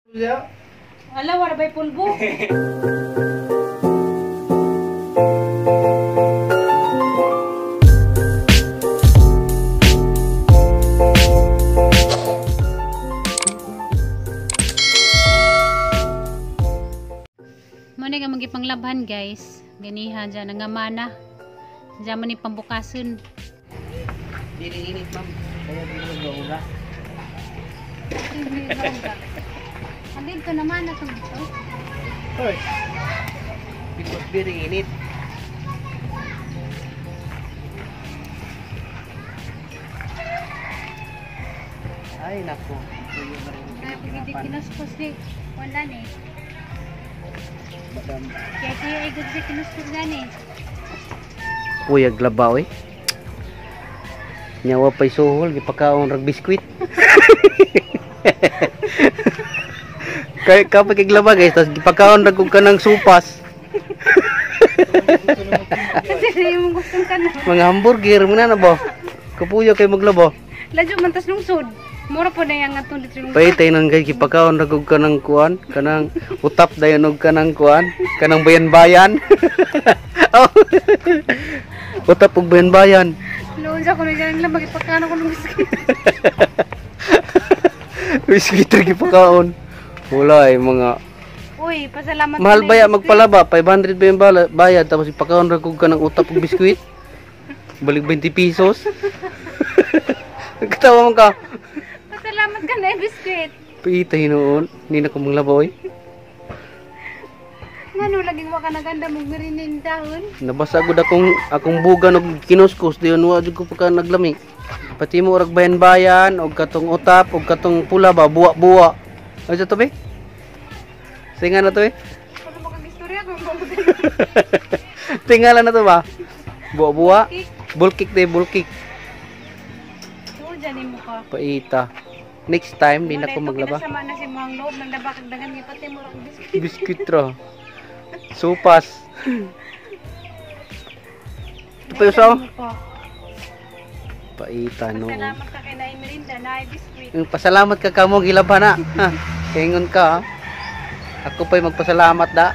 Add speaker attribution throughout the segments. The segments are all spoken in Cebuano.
Speaker 1: Ala, wala ba'y pulbo? Muna nga magipanglabhan, guys. Ganiha dyan, nangamana. Diyan man ni pambukason.
Speaker 2: Dili init, ma'am. Kaya dili magauga.
Speaker 1: Andito naman na itong dito.
Speaker 2: Hoy. Because dili init. Ay nako. Tuyo na rin
Speaker 1: Ay, pag hindi kinuskos ni, wala ni.
Speaker 2: Madam.
Speaker 1: Kaya kaya ay good sa kinuskos gani.
Speaker 2: Uy, aglaba oy. Nyawa pa'y suhol, gipakaon rag biskwit. Kay kapag iglaba, guys, tas gipakaon rag kog kanang supas.
Speaker 1: Kasi yung gustong ka na.
Speaker 2: Mga hamburger mo na ba? Kapuyo kay maglaba.
Speaker 1: Ladyo man tas lungsod. Mura po na yung atong dito lungsod.
Speaker 2: Pahitay nang kay gipakaon rag og kanang kuan, kanang utap dayon og kanang kuan, kanang bayan-bayan. Oh. Utap og bayan-bayan.
Speaker 1: Noon sa kuno dyan lang magipagkano ko ng biscuit.
Speaker 2: Biskwit ra gipakaon. Wala ay mga
Speaker 1: Uy, pasalamat
Speaker 2: mahal
Speaker 1: ka na
Speaker 2: ba ya
Speaker 1: yung biscuit.
Speaker 2: magpalaba? 500 ba yung bayad tapos ipakaon ra kog kanang utap og biskwit? Balik 20 pesos. Nagkatawa man ka.
Speaker 1: Pasalamat ka na yung biscuit.
Speaker 2: Pita hinuon, hindi na ko manglaba oy.
Speaker 1: Ngano laging wa ka naganda mong merinin dahon.
Speaker 2: Nabasa gud akong bugan og kinuskos diyon wa jud ko pagka naglami. Pati mo rag bayan-bayan og katong utap og katong pula ba buwa-buwa. Ano sa to be? Singa na to eh.
Speaker 1: Ano ba kang istorya kung
Speaker 2: Tingala na to ba? Buwa-buwa.
Speaker 1: Cake.
Speaker 2: Bulkik de bulkik.
Speaker 1: Oo, dyan mo ka.
Speaker 2: Paita. Next time di na ko maglaba.
Speaker 1: Kinasama na si Muang Loob, nang nabakagdagan niya pati mo rag biscuit.
Speaker 2: Biskuit ra. Supas. Ito pa yung usaw? Paita no.
Speaker 1: Pasalamat ka kay Nay Merinda, Nay Biscuit.
Speaker 2: Yung pasalamat ka kamo gilaba na. Ha. Kaingon ka. Ha? Ako pa'y magpasalamat da.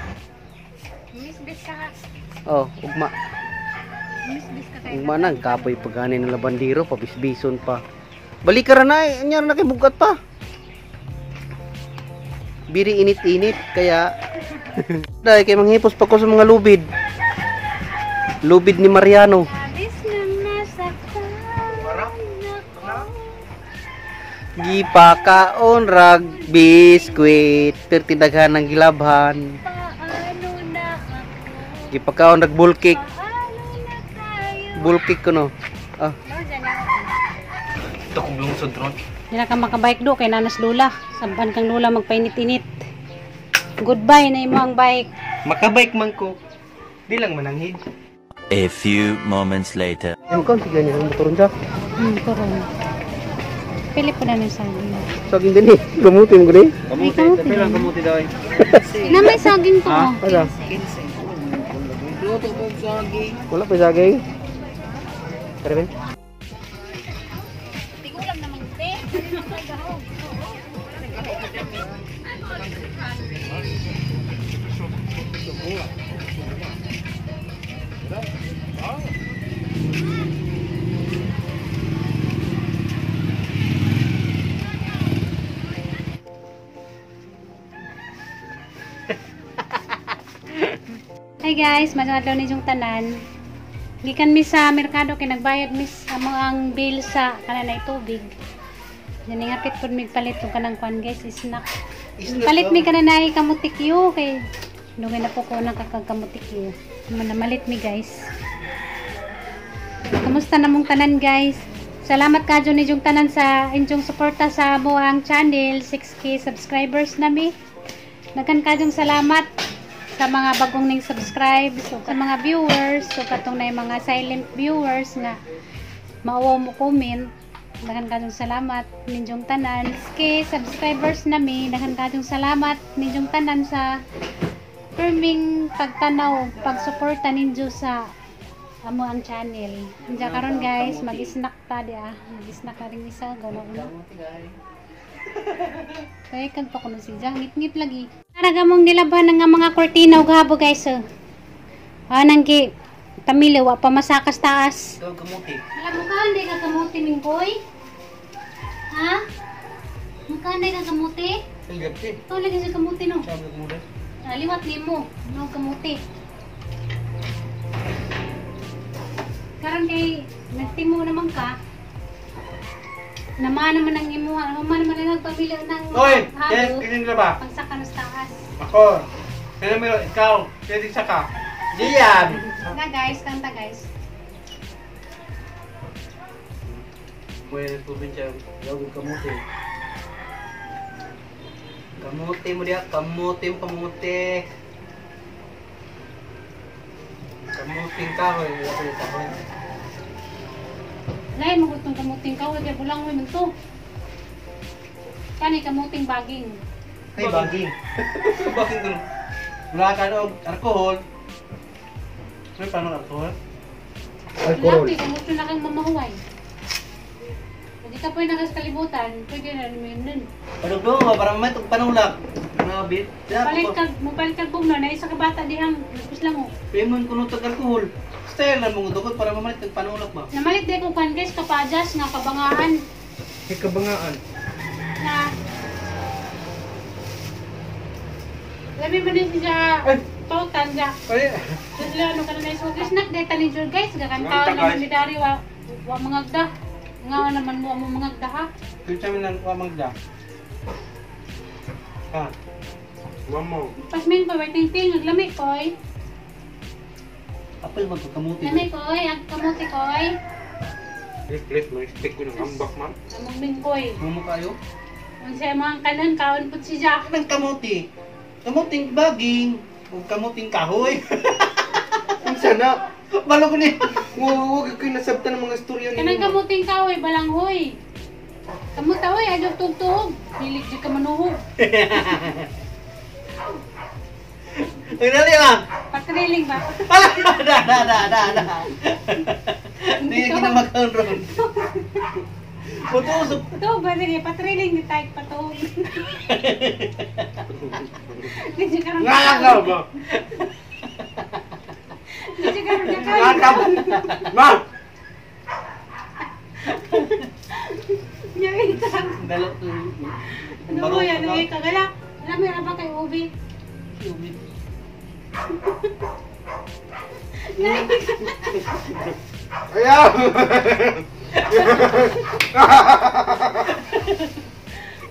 Speaker 1: Misbis ka ha.
Speaker 2: Oh, ugma.
Speaker 1: Misbis ka kay
Speaker 2: Ugma na kapoy pagani ng labandiro pabisbison pa. Balik ka ra na eh. Anyar na kay bugat pa. Biri init-init kaya dahil kay manghipos pa ko sa mga lubid. Lubid ni Mariano.
Speaker 1: Labis na nasaktan ako.
Speaker 2: Gipakaon rag biskwit pertindaghan ng gilabhan.
Speaker 1: Paano na ako?
Speaker 2: Gipakaon rag bulkik.
Speaker 1: Paano na tayo?
Speaker 2: Bulkik ko no. Ah.
Speaker 1: No, dyan ako.
Speaker 2: Ito kong lungsod ron.
Speaker 1: Hindi na ka makabike do kay nanas lula. Sampan kang lula magpainit-init. Goodbye na imo ang bike.
Speaker 2: Makabike man ko. Di lang mananghid.
Speaker 3: A few moments later.
Speaker 2: Ano ka? Sige niya ang motoron siya.
Speaker 1: Turon. Pili po na ng saging.
Speaker 2: Saging din eh. Gamutin mo gani.
Speaker 1: Kamuti, tapi lang
Speaker 2: kamuti daw eh.
Speaker 1: Na may saging to. Oh.
Speaker 2: Ano? Wala pa saging. Tara ben.
Speaker 1: Tigulang namang te. Hi guys, masarap ni yung tanan. Gikan mi sa merkado kay nagbayad mis amo ang bill sa kananay tubig. Yan nga pit pud mig palit og kanang kwan guys, snack. Palit mi kananay kamutikyo kay dugay na po ko nang kakag kamutikyo. Manamalit mi guys. Kamusta na mong tanan guys? Salamat kadyo ni yung tanan sa inyong suporta sa amo ang channel, 6K subscribers na mi. Nagkan kadyong salamat sa mga bagong ning subscribe, so sa mga viewers, so katong na yung mga silent viewers nga mauwaw mo comment. Daghan kadyong salamat ninyong tanan. 6K subscribers na mi, daghan kadyong salamat ninyong tanan sa firming pagtanaw, pagsuporta ninyo sa amo ang channel. Diya karon guys, mag-snack ta dia. Mag-snack ka rin isa, gano uno. Kaya kag pa kuno siya, ngip-ngip lagi. Naraga mong nilaban nga mga kortina og habo guys. Oh. Ah, nang gi tamili wa pa masakas taas.
Speaker 2: Ikaw kamuti.
Speaker 1: Alam mo ka, hindi ka kamuti mingkoy? Ha? Mukha hindi ka kamuti?
Speaker 2: Ay, gabi.
Speaker 1: Ito lagi sa kamuti no.
Speaker 2: Sabi ko muna.
Speaker 1: Liwat nimo, no kamuti. Karon kay nagtimo naman ka. Nama naman ang imuha, nama naman ang nagpamilya ng
Speaker 4: Oy,
Speaker 1: habo.
Speaker 4: kinin na ba?
Speaker 1: Pagsaka sa taas.
Speaker 4: Ako. Kaya mo ikaw, pwede sa ka.
Speaker 2: Diyan!
Speaker 1: Na guys, kanta guys.
Speaker 2: Buenas probinsya, yawag kamuti. Kamuti mo diya, kamuti mo, kamuti. Kamuting kahoy, wala ko yung kahoy.
Speaker 1: Lain mo gutong kamuting kahoy kay bulang mo man to. Kani kamuting baging.
Speaker 2: Ay, baging.
Speaker 4: Bakit ganun? Wala ka na og alcohol. May paano alcohol?
Speaker 2: Alcohol.
Speaker 1: Laki, kumusto na kang mamahuay. Hindi ka pwede nakas kalibutan, pwede na naman nun.
Speaker 2: Padugdong ba, para may panulak. Mga bit.
Speaker 1: Palit kag, mupalit kag bugno, na isa ka bata dihang, gusto lang mo.
Speaker 2: Payment kuno tag alcohol. Style lang mong dugot para mamalit kag panulak ba.
Speaker 1: Namalit di ko kan guys, kapajas nga kabangaan
Speaker 4: May kabangaan.
Speaker 1: na Labi man din siya
Speaker 4: Ay!
Speaker 1: pautan siya.
Speaker 4: Ay,
Speaker 1: Sila ano ka na na so snack day tanin jud guys, gakanta
Speaker 4: Kanta,
Speaker 1: naman
Speaker 4: guys.
Speaker 1: ni Dari wa wa mangagda. Nga naman mo mo mangagda ha.
Speaker 4: Kinsa man ang wamagda? Ha. Wamo.
Speaker 1: Pasmin ko waiting ting naglami koy.
Speaker 2: Apil magkakamuti.
Speaker 1: Lami koy, ang kamote koy.
Speaker 4: Please, please, may stick ko ng ambak, ma'am.
Speaker 1: Among mingkoy.
Speaker 2: Mumo kayo?
Speaker 1: Unsa mga kanon kaon pud siya.
Speaker 2: Anong kamuti? Kamuting baging ug kamuting kahoy.
Speaker 4: Unsa na?
Speaker 2: Balo ko niya.
Speaker 4: Huwag ko nasabtan ng mga istorya
Speaker 1: Kanang kamuting kahoy balanghoy. Kamuta oy adyo tugtuog. Dili jud ka manuhog.
Speaker 2: Ay, dali lang.
Speaker 1: Patriling ba?
Speaker 2: Hala, da, da, da, da, da. Hindi ka na magkaroon. Putusok.
Speaker 1: Tuog ba sige patriling ni tayo patuog. Di jud ka
Speaker 4: Nga ka ba?
Speaker 1: Di jud ka
Speaker 4: Nga ka ba? Ma'am!
Speaker 1: Nyari ka.
Speaker 2: Dalo to.
Speaker 1: Ano mo yan? Ano ka gala? Alam mo ba kay Ubi?
Speaker 2: Ubi.
Speaker 4: Ayaw!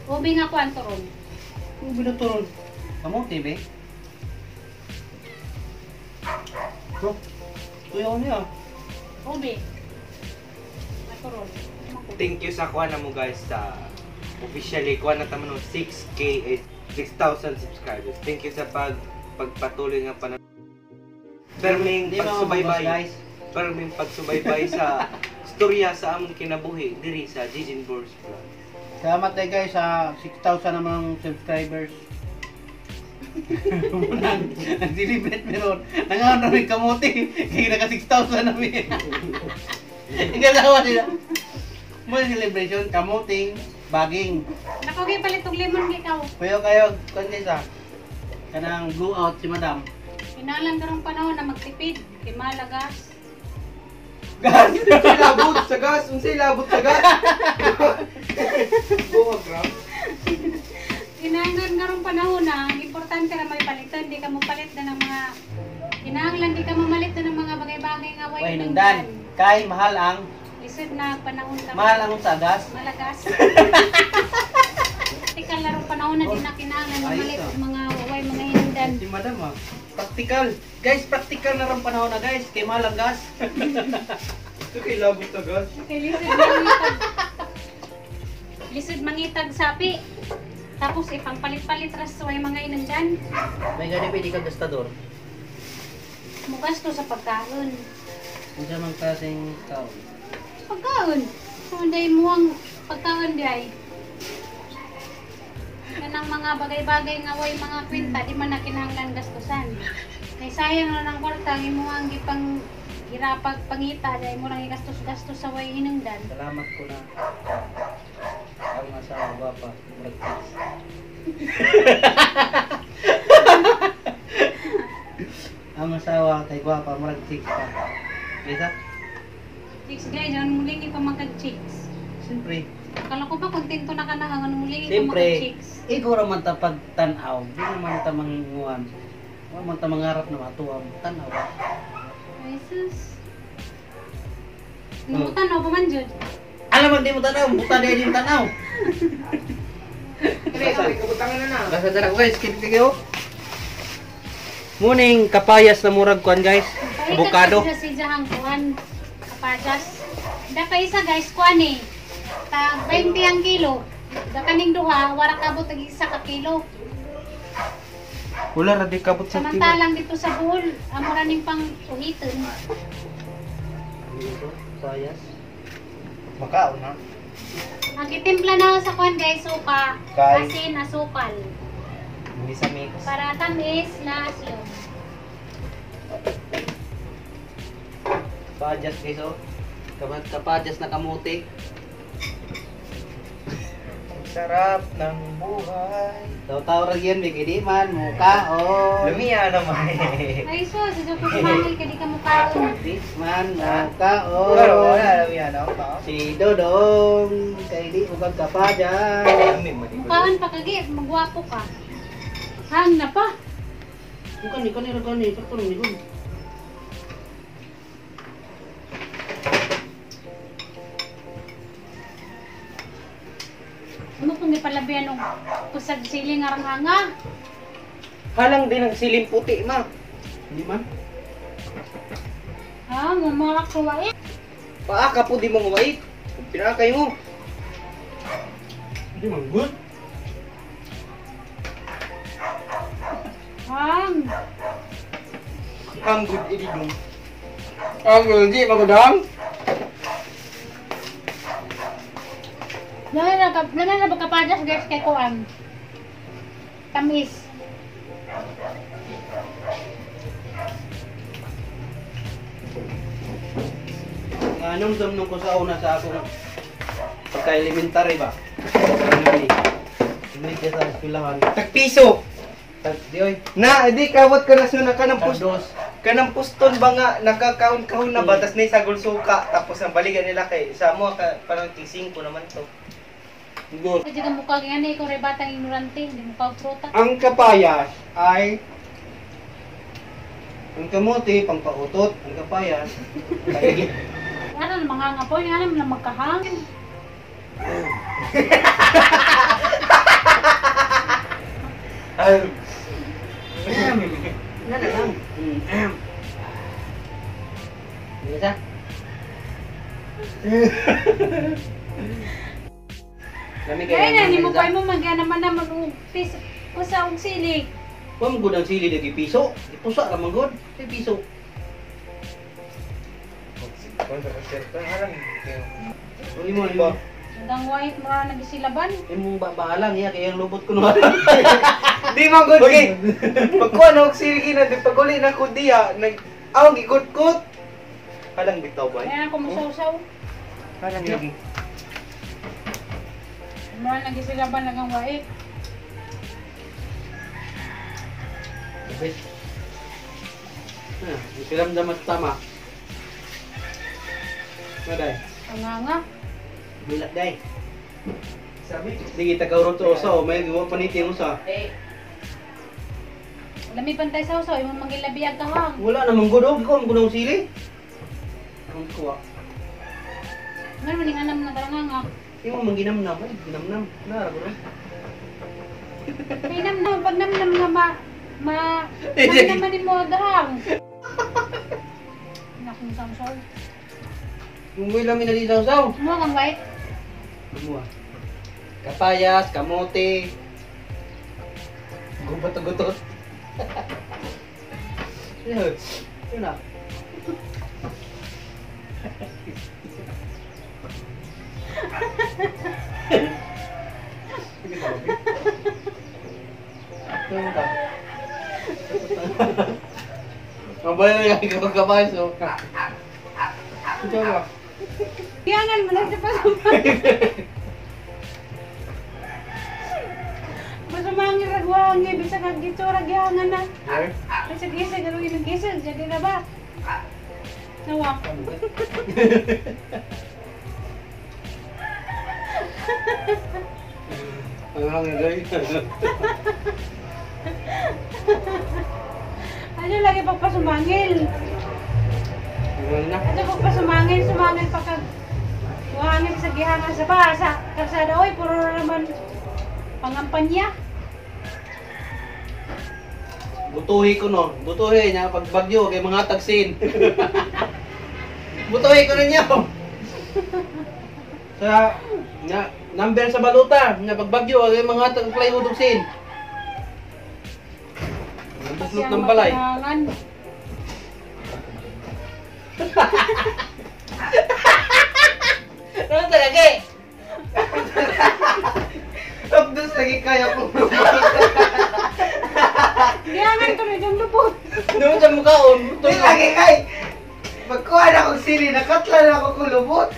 Speaker 1: Ubi nga kuan turon.
Speaker 2: Ubi na turon. Kamuti be. Oh, tuyo niya.
Speaker 1: Ubi. Turon.
Speaker 5: Thank you sa kuha na mo guys sa officially kuha na tamo no 6K eh, 6,000 subscribers. Thank you sa pagpatuloy nga panan. Perming
Speaker 2: Di ba
Speaker 5: pagsubaybay,
Speaker 2: guys?
Speaker 5: perming pagsubaybay sa storya sa among kinabuhi diri sa Gigin Bors Vlog.
Speaker 2: Salamat tayo guys sa 6,000 namang subscribers. Nag-celebrate meron. Nangaon na rin kamuti. Kaya naka 6,000 na mi. Ikalawa nila. Mo celebration kamuting baging.
Speaker 1: Nakugay palit og lemon ikaw.
Speaker 2: Kuyo kayo kan guys ah. Kanang blue out si madam.
Speaker 1: Inalan karong panahon na magtipid kay malagas.
Speaker 2: Gas.
Speaker 4: Unsay labot sa gas? Unsay labot sa gas? Buwag ra.
Speaker 1: Kinahanglan karong panahon na ang importante ra may palitan, di ka mopalit na ng mga kinahanglan di ka mamalit na ng mga bagay-bagay nga way
Speaker 2: Way nangdan. Kay mahal ang
Speaker 1: Lisod na panahon ka.
Speaker 2: mahal ang unsa gas.
Speaker 1: Malagas. Practical na rong panahon na di na kinahanglan mamalit
Speaker 2: Ayos, ah.
Speaker 1: og mga way mga hinungdan.
Speaker 2: Si madam ah. Practical. Guys, practical na rong panahon na guys. Kay mahal ang gas.
Speaker 4: Unsay labot sa gas?
Speaker 1: Kay lisod mangitag. Lisod mangitag sapi. Tapos ipangpalit-palit ras way mga hinungdan.
Speaker 2: May gani pwede ka gastador.
Speaker 1: Mugasto sa pagkaon.
Speaker 2: Unsa man klaseng tao?
Speaker 1: Pagkaon. Kung day mo ang pagkaon di ay. Kanang mga bagay-bagay nga way mga kwenta di man na kinahanglan gastusan. Kay sayang na ng kwarta ang imo ang gipang girapag pangita dahil mo lang igastos-gastos sa way hinungdan.
Speaker 2: Salamat ko na ang asawa gwapa. Murag chicks. Ang asawa kay gwapa, murag chicks pa. Bisa?
Speaker 1: Chicks guys, anong mulingi pa man kag chicks?
Speaker 2: Siyempre.
Speaker 1: Akala ko ba kontento na ka na ang anong mulingi pa man
Speaker 2: Siyempre.
Speaker 1: kag chicks?
Speaker 2: Ikaw ra man ta pagtan-aw, di naman ta manginguan. Wa man ta mangarap na matuwa mo tan-aw.
Speaker 1: Ay sus. Numutan no pa man jud.
Speaker 2: Alam mo di mo tan-aw, buta di mo tan-aw.
Speaker 5: Kabutangan na na.
Speaker 2: Basta dara ko guys, kit kayo. Muning kapayas na murag kuan guys. Avocado.
Speaker 1: Sa sijahang kuan kapajas. Da pa isa guys kuan eh. Tag 20 ang kilo. Da kaning duha wara kabot ang isa ka kilo.
Speaker 5: Wala ra di kabot sa tibo.
Speaker 1: Samantalang dito sa Bohol, amo ra ning pang uhiton.
Speaker 2: Kapayas.
Speaker 4: Makaon na.
Speaker 1: Ang gitimpla na sa kuan guys, suka,
Speaker 5: Kay.
Speaker 1: asin, asukal.
Speaker 5: Hindi sa mix.
Speaker 1: Para tamis na aslom.
Speaker 2: Kapayas guys oh. Kapajas na kamote.
Speaker 5: Ang sarap ng buhay.
Speaker 2: Taw-taw ra yan, may gidiman, mukaon.
Speaker 5: Lumiya naman.
Speaker 1: Ay sus, sa ko sumahil ka di ka mukaon.
Speaker 2: Di man mukaon.
Speaker 5: Pero wala lumiya na ako.
Speaker 2: Si Dodong, kay di ugag kapajas.
Speaker 1: Mukaon pa kagi, magwapo ka. Hang na pa.
Speaker 2: Bukan ni kanira gani, sakto ni gun.
Speaker 1: Ano kung gipalabian og kusag sili nga ranghanga?
Speaker 5: Halang din ang siling puti, ma.
Speaker 2: Hindi man.
Speaker 1: Ha, mo mga kawain.
Speaker 5: Paa ka po di mo wait. Kung pinakay mo.
Speaker 4: Hindi man good.
Speaker 1: Hang.
Speaker 5: Ang good iligong.
Speaker 4: Ang hindi magudang.
Speaker 1: Dahil na kapajas guys kay kuan. Tamis.
Speaker 2: Anong dumnong ko sa una sa akong pagka-elementary ba? Ano ni? Hindi sa eskwelahan.
Speaker 5: Tagpiso.
Speaker 2: Tag di oy.
Speaker 5: Na, di kawat ka na suna ka ng pus
Speaker 2: Tagdos.
Speaker 5: kanang puston ba nga nakakaon-kaon na ba tas nay sagol suka tapos ang balikan nila kay sa mo ka parang 5 naman to.
Speaker 4: Good.
Speaker 1: Kasi ka mukha ganyan ikaw rin batang ignorante, hindi mukha og pruta.
Speaker 4: Ang kapayas ay ang kamote pangpautot, ang kapayas kaigit.
Speaker 1: Ano na mga nga po, ano na magkahang.
Speaker 5: Ay,
Speaker 2: Nga na lang. Bisa? Lami kayo.
Speaker 1: Ay na, ni mo pa mo magyana naman naman og pis kusa og sili.
Speaker 2: Wa man gud ang sili lagi piso. Ipusa ra man gud. Kay piso. Uy mo imo.
Speaker 1: Dagang white mura nagisilaban.
Speaker 2: Imong ba bahalang iya kay ang lubot ko no.
Speaker 5: Di man good kay. Pagkuha na og silgi na di paguli na ko diya nag aw gikut-kut. Halang bitaw ba?
Speaker 1: Ayan ako musawsaw.
Speaker 5: Halang lagi.
Speaker 1: Mura nagisilaban dagang white.
Speaker 2: Wait. Ah, silam damat tama. Maday.
Speaker 1: Ang nga.
Speaker 2: Bilak day.
Speaker 5: Sabi
Speaker 2: Sige tagaw ro to usa, oh, may giwa paniti ang usa.
Speaker 1: Lami pantay sawsaw, imong mangilabi ang kahang.
Speaker 2: Wala namang gud oh, ikaw ang gunang sili. Ang kuha.
Speaker 1: Ngano man ning anam na darang nga.
Speaker 2: Imo man ginamnam, ay ginamnam. Nara gud.
Speaker 1: May namnam pag namnam nga ma ma namnaman ni mo darang. Nakong sawsaw.
Speaker 2: Yung may lami na di saw-saw.
Speaker 1: Mo kang white.
Speaker 2: Mo. Kapayas, kamote. Gubat gutot. Yun. Yun na. Mabay na ikaw kapayas oh. Ito ba?
Speaker 1: Kiangan mo na sa pasok. Pagpasumangil ragwangi bisag ang gitsura gihangan na.
Speaker 2: Sir?
Speaker 1: Bisag gisag ano yung gisag jadi na ba? Nawa.
Speaker 2: Ang hangin guys.
Speaker 1: Ano lagi pagpasumangil?
Speaker 2: Ano na?
Speaker 1: Ano pagpasumangil, sumangil pa kag wangin sa gihangan sa ba sa kalsada oy puro na naman pangampanya.
Speaker 2: Butuhi ko no. Butuhi niya pag bagyo kay mga tagsin. Butuhi ko ninyo. Sa nga number sa baluta nya pag bagyo kay mga tag plywood og sin. Ang buslot ng balay.
Speaker 1: Matangangan.
Speaker 2: Ano talaga eh?
Speaker 5: Tapos lagi kaya ko.
Speaker 1: Gihangan ko na diyang lubot.
Speaker 2: Doon sa mukhaon.
Speaker 5: Di lagi kay. Pagkuha na akong sili, nakatla na ako kulubot.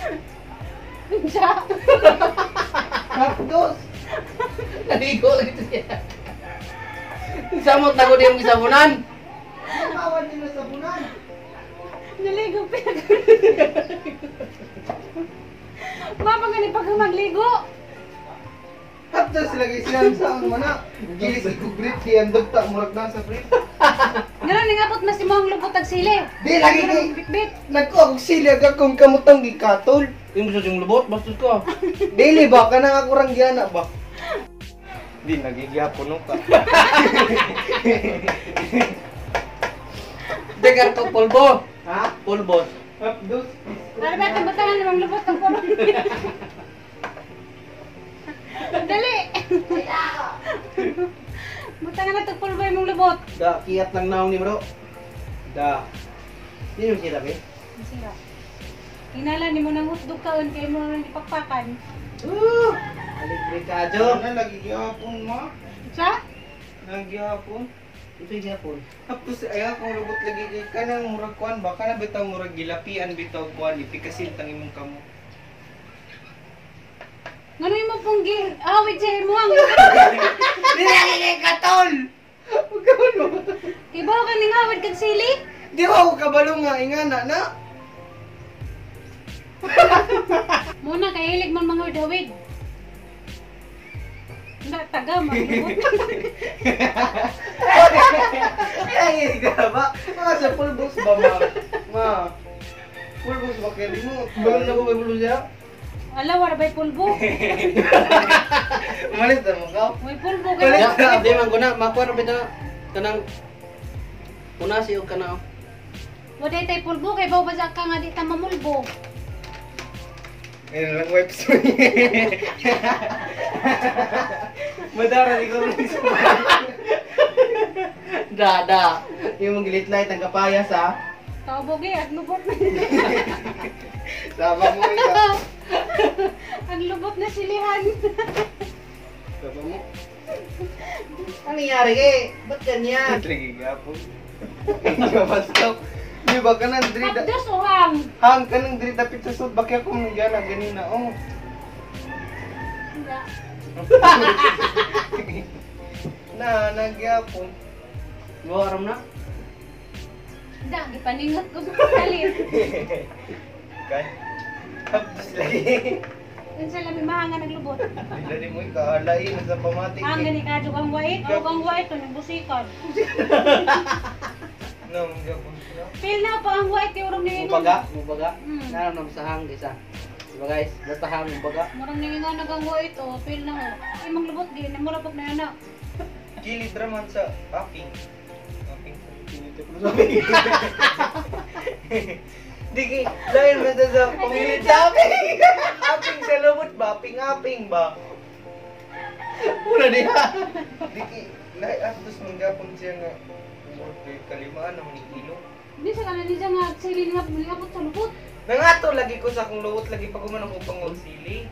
Speaker 1: Siya.
Speaker 5: Tapos.
Speaker 2: Naligo lang ito siya. Samot na ko niyong isabunan.
Speaker 5: Kawan nila sa bunan.
Speaker 1: Naligo pinag. Mapa gani pag magligo.
Speaker 5: Tapos lagi siya sa ang mana. Gilis ko grip di ang dugta murag na sa grip.
Speaker 1: Ganun ningapot mas imong lubot ag sili.
Speaker 5: Di lagi kay
Speaker 1: Bitbit.
Speaker 5: nagkuha kog sili ag akong kamutang gikatol.
Speaker 2: Yung gusto siyang lubot, bastos ko.
Speaker 5: Dili ba kanang ako rang giana ba? Di nagigihapon no ka.
Speaker 2: Degar to polvo.
Speaker 5: Ha?
Speaker 2: Polvo.
Speaker 5: Tapos.
Speaker 1: Para ba itong batangan namang lubot ang puro. Dali. Butangan na itong pulbo imong lubot.
Speaker 2: Da, kiat lang naong ni bro. Da. Hindi yung sila eh.
Speaker 1: Sira. Hinala ni mo nang hotdog kaon kay mo nang ipakpakan.
Speaker 2: Aligre ka, Jo.
Speaker 5: Na lagi gihapon ma.
Speaker 1: Sa?
Speaker 5: Nagihapon.
Speaker 2: Ito yung hapon.
Speaker 5: Tapos ay akong lubot lagi kay kanang murag kuan ba kana bitaw murag gilapian bitaw kuan ipikasil tang imong kamo.
Speaker 1: Ngano imo pong gi awit sa imo ang.
Speaker 5: Di lagi kay katol. Magkano?
Speaker 1: Kay bawo ka ning awit kag sili?
Speaker 5: Di ba ako kabalo nga ingana na?
Speaker 1: Muna kay hilig man mga hawid. Hindi, taga, maglubot.
Speaker 5: Ay, ka ba? Mga sa pulbos ba ma? Ma. Pulbos ba kay mo?
Speaker 2: Balon na ko may bulong siya.
Speaker 1: Ala, wala ba'y pulbo?
Speaker 5: Malit na mo ka.
Speaker 1: May pulbo
Speaker 5: Wala.
Speaker 1: kayo.
Speaker 2: Ya, di man ko na makuha ra bitaw kanang una siyo kana.
Speaker 1: Wala tay pulbo kay bawo ba ka nga di ta mamulbo.
Speaker 5: Ayun lang wipes mo. Madara di ko rin sa
Speaker 2: Da da.
Speaker 5: Yung mga light ang kapayas ha.
Speaker 1: Tawag eh, at lubot na.
Speaker 5: Sama mo ikaw.
Speaker 1: Ang lubot na silihan.
Speaker 5: Sama mo.
Speaker 2: Ang nangyari eh? Ba't ganyan?
Speaker 5: Lagi gapon. Basta. Di ba ka nang diri da-
Speaker 1: Abdos o hang?
Speaker 5: hang ka nang diri dapit sa sud bakya ko nang gana ganina oh.
Speaker 1: Wala.
Speaker 5: Na nagyapon.
Speaker 2: Mo aram na.
Speaker 1: Hindi, gipaningot ko sa kalit.
Speaker 5: Kay. Tapos lagi.
Speaker 1: Unsa lami mahanga naglubot.
Speaker 5: Dili mo ikahalay sa pamati.
Speaker 1: Ang gani kadyo kang wait, o kang wait to busikan.
Speaker 5: No, magyapon sila.
Speaker 1: Feel na pa ang wait kay urong ningon.
Speaker 2: Mubaga, mubaga.
Speaker 1: Mm.
Speaker 2: Naram na sa hang isa. Diba guys? Basta hang mubaga.
Speaker 1: Murang ningon nag ang wait o feel na o. Ay manglubot di na mura pag na
Speaker 5: Gilid raman sa aping. Aping. Diki, dahil basta sa pangilid sa aping. Aping sa lubot ba? Aping aping ba?
Speaker 2: Una diha.
Speaker 5: Diki, lahi astos manggapon siya nga. Okay, kalimaan naman ni kilo.
Speaker 1: Di sa kanan niya nga sili nga mulingabot sa lubot.
Speaker 5: Nangato lagi ko sa akong lubot lagi pag umano ko pang sili.